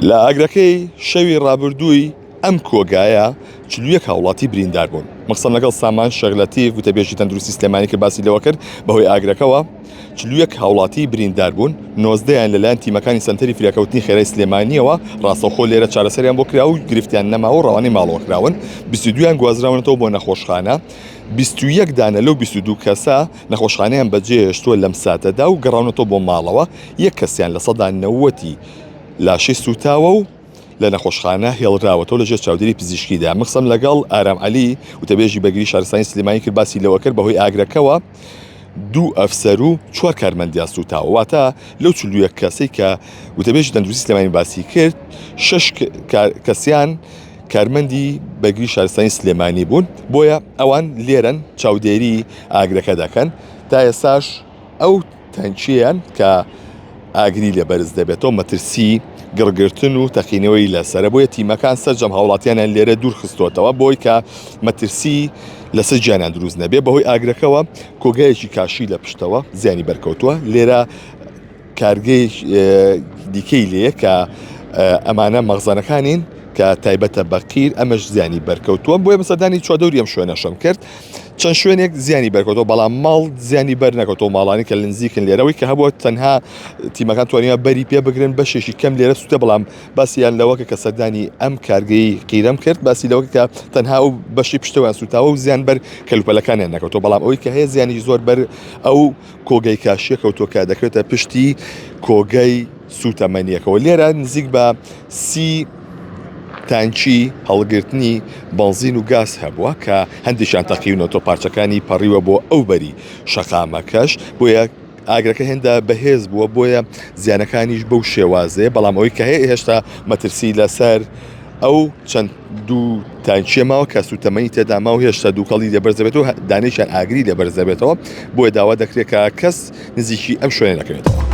لە ئاگرەکەی شەوی ڕابردووی ئەم کۆگایە 41 هاوڵاتی بریندار بوون. من قسەم لەگەڵ سامان شێخ لەتیف گوتەبێژی تەندروستی سلێمانی کرد باسی لەوە کرد بەهۆی ئاگرەکەوە 41 هاوڵاتی بریندار بوون، نۆزدەیان لەلایەن تیمەکانی سەنتەری فریاکەوتنی خێرای سلێمانییەوە ڕاستەوخۆ لێرە چارەسەریان بۆ کرا و گرفتیان نەماوە و ڕەوانەی ماڵەوە کراون، 22یان گوازراونەتەوە بۆ نەخۆشخانە، 21 دانە لەو 22 کەسە نەخۆشخانەیان بەجێهێشتووە لەم ساتەدا و گەڕاونەتەوە بۆ ماڵەوە، یەک کەسیان 90% لاشەی سووتاوە و لە نەخۆشخانە هێڵراوەتەوە لەژێر چاودێری پزیشکیدا. من قسەم لەگەڵ ئارام عەلی وتەبێژی بەرگری شارستانی سلێمانی کرد باسی لەوە کرد بەهۆی ئاگرەکەوە دوو ئەفسەر و چوار کارمەندیان سووتاوە واتە لەو 41 کەسەی کە وتەبێژی تەندروستی سلێمانی باسی کرد شەش کەسیان کارمەندی بەرگری شارستانی سلێمانی بوون بۆیە ئەوان لێرەن چاودێری ئاگرەکە دەکەن تا ئێستاش ئەو تەنکییەن کە ئاگری لێ بەرز دەبێتەوە مەترسی گڕگرتن و تەقینەوەی لەسەرە بۆیە تیمەکان سەرجەم هاوڵاتیانیان لێرە دوور خستۆتەوە بۆی کە مەترسی لەسەر گیانیان دروست نەبێ بەهۆی ئاگرەکەوە کۆگایەکی کاشی لە پشتەوە زیانی بەرکەوتووە لێرە کارگەی دیکەی لێ کە ئەمانە مەخزەنەکانین کە تایبەتە بە قیر ئەمەش زیانی بەرکەوتووە بۆیە بەسەردانی چواردەوری ئەم شوێنەشم کرد چەند شوێنێک زیانی بەرکەوتەوە بەڵام ماڵ زیانی بەر نەکەوتەوە ماڵانی کە لە نزیکن لێرەوەی کە هەبووە تەنها تیمەکان توانیان بەری پێ بگرن بەشێکی کەم لێرە سووتە بەڵام باسییان لەوەکە کە سەردانی ئەم کارگەی قیرەم کرد باسی لەوە کە تەنها ئەو بەشی پشتەوەیان سووتاوە و زیان بەر کەلوپەلەکانیان نەکەوتەوە بەڵام ئەوەی کە هەیە زیانی زۆر بەر ئەو کۆگەی کاشیە کەوتووە کە دەکەوێتە پشتی کۆگەی سووتەمەنیەکەوە لێرە نزیک بە سی تانکی هەڵگرتنی بەنزین و گاز هەبووە کە هەندێکیان تەقیونەتەوە پارچەکانی پەڕیوە بۆ ئەو بەری شەقامەکەش بۆیە ئاگرەکە هێندە بەهێز بووە بۆیە زیانەکانیش بەو شێوازەیە بەڵام ئەوەی کە هەیە هێشتا مەترسی لەسەر ئەو چەند دوو تانکیە ماوە کە سوتەمەنی تێدا ماوە هێشتا دووکەڵی لێ بەرز دەبێتەوە دانێکیان ئاگری لێ بەرز دەبێتەوە بۆیە داوا دەکرێت کە کەس نزیکی ئەم شوێنە نەکەوێتەوە.